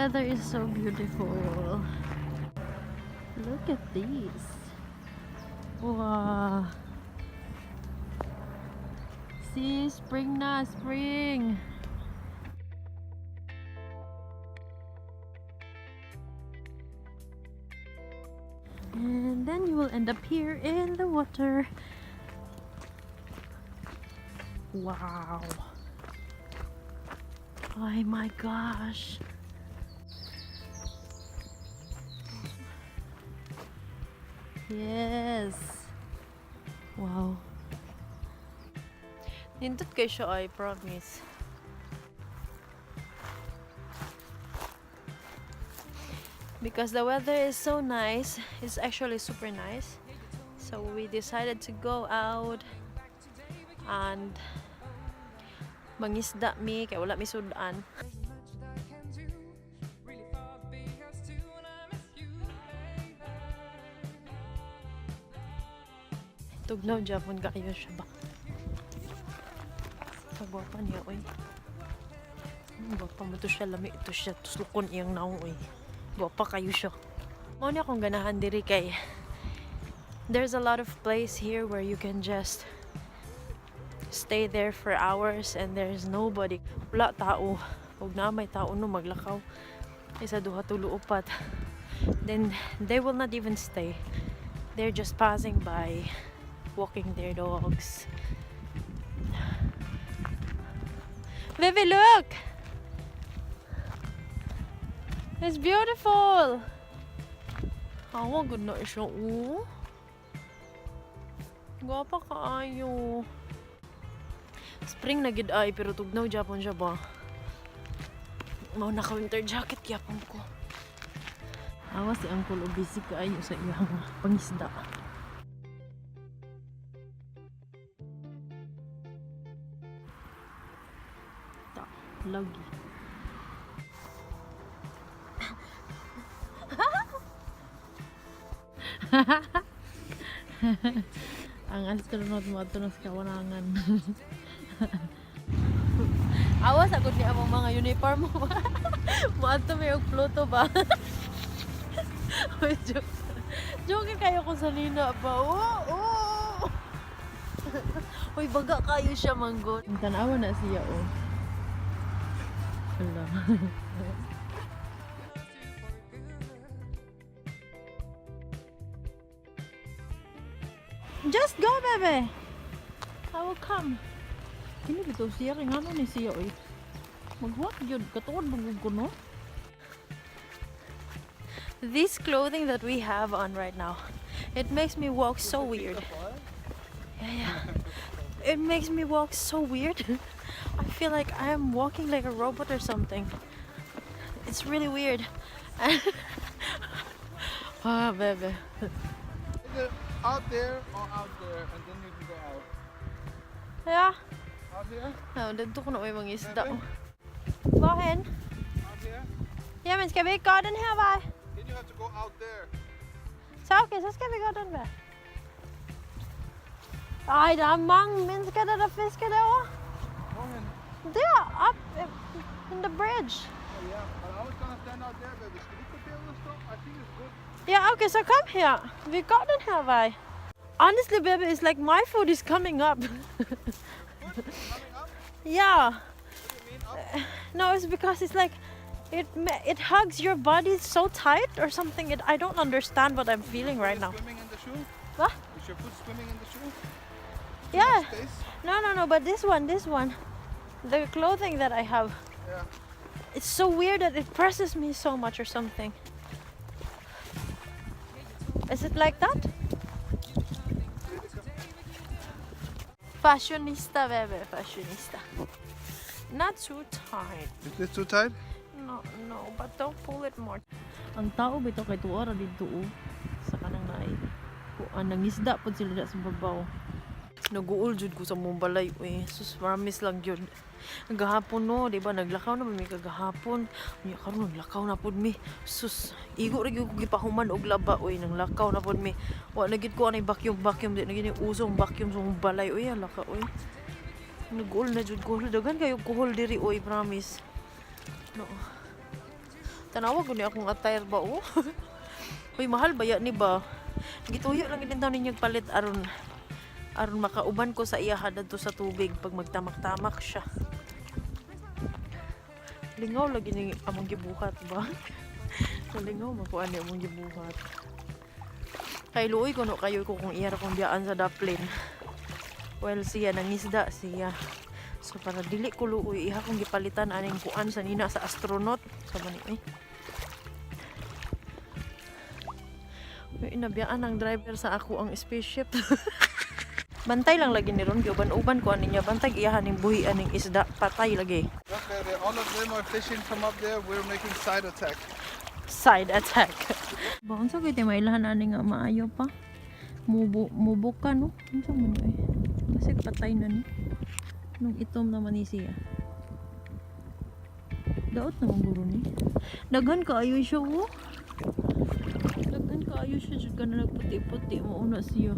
Weather is so beautiful. Look at these. Wow. See, spring na, spring. And then you will end up here in the water. Wow. Oh my gosh. Yes. Wow. Nindot kay siya, I promise. Because the weather is so nice. It's actually super nice. So we decided to go out and mangisda mi kay wala mi sudan. Tugnaw japon kaayo siya ba. Kagwapa niya, oy. Gwapa mo to siya, lami ito siya. Tuslukon iyang naong, oy. Gwapa kayo siya. Mao ni akong ganahan diri kay there's a lot of place here where you can just stay there for hours and there's nobody. Wala tao. Ug na may tao no maglakaw. Isa, duha, tulo, upat. Then they will not even stay. They're just passing by, walking their dogs. Baby, look! It's beautiful! Awa, good na siya, oh. Gwapa kaayo. Spring na gid ay, pero tugnaw japon siya ba? Mao naka winter jacket gyapon ko. Awa si Uncle o busy kaayo sa iyang pangisda. Ta, lagi. Ang astronaut mo ato na sa kawanangan. Awa sa gud ni among mga uniform mo. Moadto mi og Pluto ba? Uy, joke. Joke kayo ko sa nina ba? Oh. Uy, baga kayo siya manggod. Tanawa na siya, oh. Ala. Just go, baby. I will come. Kini bitaw siya kay ngano ni siya oy. Maghuwat gyud katuod magud ko no. This clothing that we have on right now, it makes me walk so weird. Yeah. It makes me walk so weird. I feel like I am walking like a robot or something. It's really weird. Ah, baby. Either out there or out there, and then you can go out. Ja. Out here? Ja, didto ko na may mga isda. Hvorhen? Out here? Jamen, skal vi ikke gå den her vej? Then you have to go out there. Så okay, så skal vi gå den vej. Ej, der er mange mennesker, der fisker derovre. Hvorhen? Der, up in the bridge. Oh, yeah, but I was gonna stand out there, baby. Skal vi gå derud og stå? I think it's good. Ja, okay, så kom her. Vi går den her vej. Honestly, baby, it's like my foot is coming up. Foot coming up? Yeah. What do you mean up? No, it's because it's like it hugs your body so tight or something. I don't understand what I'm feeling right now. Swimming in the shoe? What? Is your foot swimming in the shoe? Yeah. Space? No, but this one, the clothing that I have, it's so weird that it presses me so much or something. Is it like that? Fashionista, baby, fashionista. Not too tight. Is this too tight? No, but don't pull it more. Ang tao bitaw kay tuwa ra didto oh. Sa kanang naay. Kuan nangisda pod sila da sa babaw. Naguol jud ko sa mong balay uy. Sus, promise lang jud. Gahapon no, di ba naglakaw na ba mi kagahapon. Unya karon naglakaw na pud mi. Sus, igo ra gyud ko gipahuman og laba uy, nanglakaw na pud mi. Wa na gid ko anay vacuum vacuum di na gid ni usong vacuum sa mong balay uy, ala ka uy. Naguol na jud ko. Daghan kayo kuhol diri uy, promise. No. Tanawa guni akong attire ba, oh. Uy, mahal ba ya ni ba? Gituyo lang gid ninyo palit aron aron makauban ko sa iya dadto sa tubig pag magtamak-tamak siya. Lingaw lagi ni among gibuhat ba? Malingaw man ko ani among gibuhat. Kay luoy kuno kayo ko kung iya ra kong biyaan sa daplin. Well, siya nangisda siya. So para dili ko luoy, iha kong gipalitan aning kuan sa nina sa astronaut sa mani eh. Uy, inabiyaan ang driver sa ako ang spaceship. Bantay lang lagi ni ron, giuban-uban ko ani niya. Bantay iyahan ning buhi aning isda, patay lagi. Look, baby, all of them are fishing from up there. We're making side attack. Side attack. Ba, unsa kay mailahan ani nga maayo pa? Mubo mubo ka, no? Unsa man eh? Kasi patay na ni. Nung itom naman ni siya. Daot naman guro ni. Daghan kaayo siya, oh. Daghan kaayo siya jud ka na nagputi-puti mo una siya.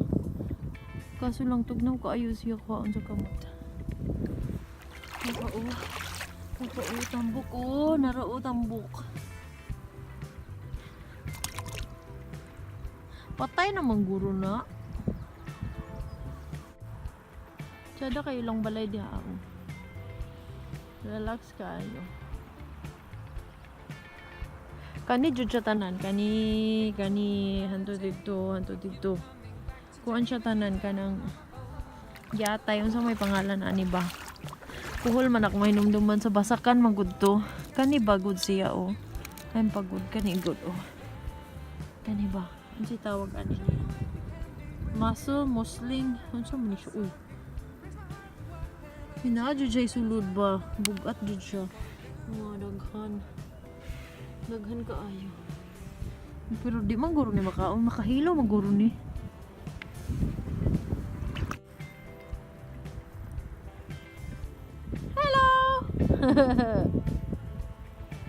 Kaso lang tugnaw kaayo siya kuhaon sa kamot. Naka oh. Naka oh, tambok oh, nara oh, tambok. Patay naman guro na. Tsada kayo lang balay diha ako. Relax kayo. Kani jud siya tanan, kani kani hanto didto, hanto didto. Kuan siya tanan kanang yatay, unsa may pangalan ani ba? Kuhol man ako mahinumduman sa basakan magud to. Kani ba gud siya, oh. Ay pagod kani gud, oh. Kani ba? Unsay tawag ani niya? Muscle, musling, unsa man ni siya, uy. Hinaa jud siya sulod ba? Bugat jud siya. Mga daghan. Daghan kaayo. Pero di man guro ni makaon, makahilo man guro ni. Hello.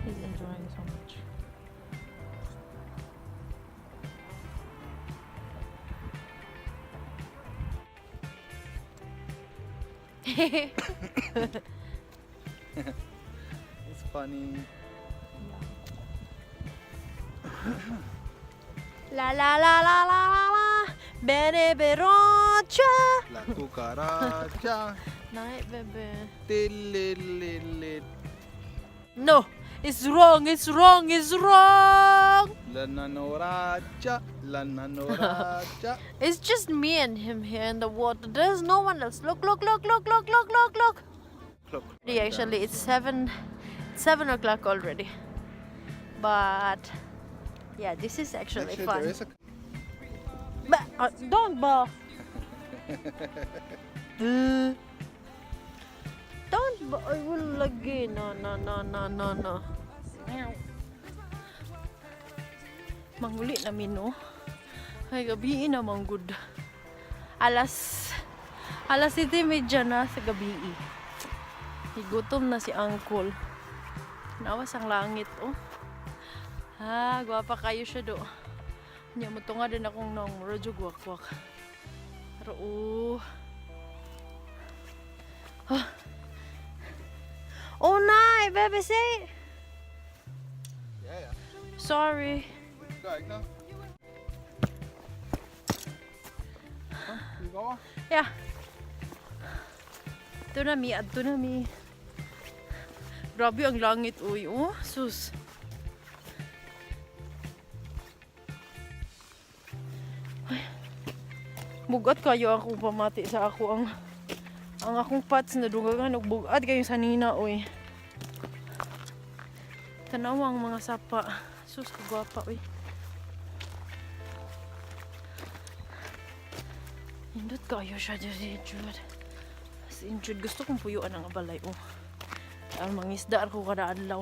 He's enjoying so much. It's funny. La la la la la la la. Bene berocha. La cucaracha. Night, baby. Tililili. No, it's wrong. It's wrong. It's wrong. La nanoracha. La nanoracha. It's just me and him here in the water. There's no one else. Look, look, look, look, look, look, look, look. Look. Yeah, actually, it's 7 o'clock already. But yeah, this is actually Actually, fun. there is a But don't ba. Duh. Don't ba. I will lagi. No, no, no, no, no, no. Manguli na mi, no. Ay, gabi na manggud. Alas 7:30 na sa gabi. Igutom na si Uncle. Nawas ang langit, oh. Ha, gwapa kayo siya do. Nya mo tunga din akong nong radyo gwak-gwak. Pero oh. Ah. Oh nej, baby, say. Ja. Sorry. Gør ikke noget. Kom, vi går over. Ja. Ito na mi, adto na mi. Grabe ang langit, uy. Oh, sus. Ay. Bugat kayo ako pamati sa ako ang akong pats na dugangan og bugat kayo sa nina, uy. Tanawa ang mga sapa. Sus, kagwapa, uy. Indot kayo siya diri, jud. As in, jud, gusto kong puyuan ang balay, oh. Ang mangisda ko kada adlaw.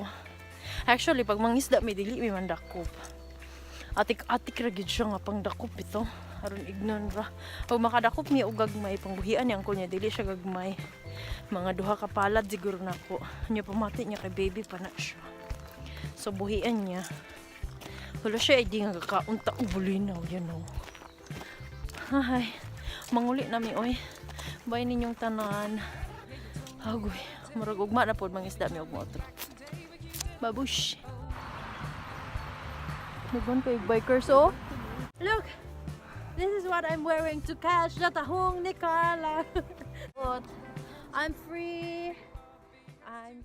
Actually, pag mangisda, may dili may mandakop. Atik-atik ra gid siya nga pangdakop ito. Aron ignon ra. Pag makadakop niya og gagmay, pangbuhian niya ang niya dili siya gagmay. Mga duha ka palad siguro nako. Nya pamati niya kay baby pa na siya. So buhian niya. Wala siya ay di nga kakaunta og bulinaw. Hay, manguli nami oy. Bay ninyong tanan. Agoy, murag ugma na pod mangisda mi og motor. Babush. Daghan kay bikers, oh. Look! This is what I'm wearing to catch the tahong ni Carla. But I'm free. I'm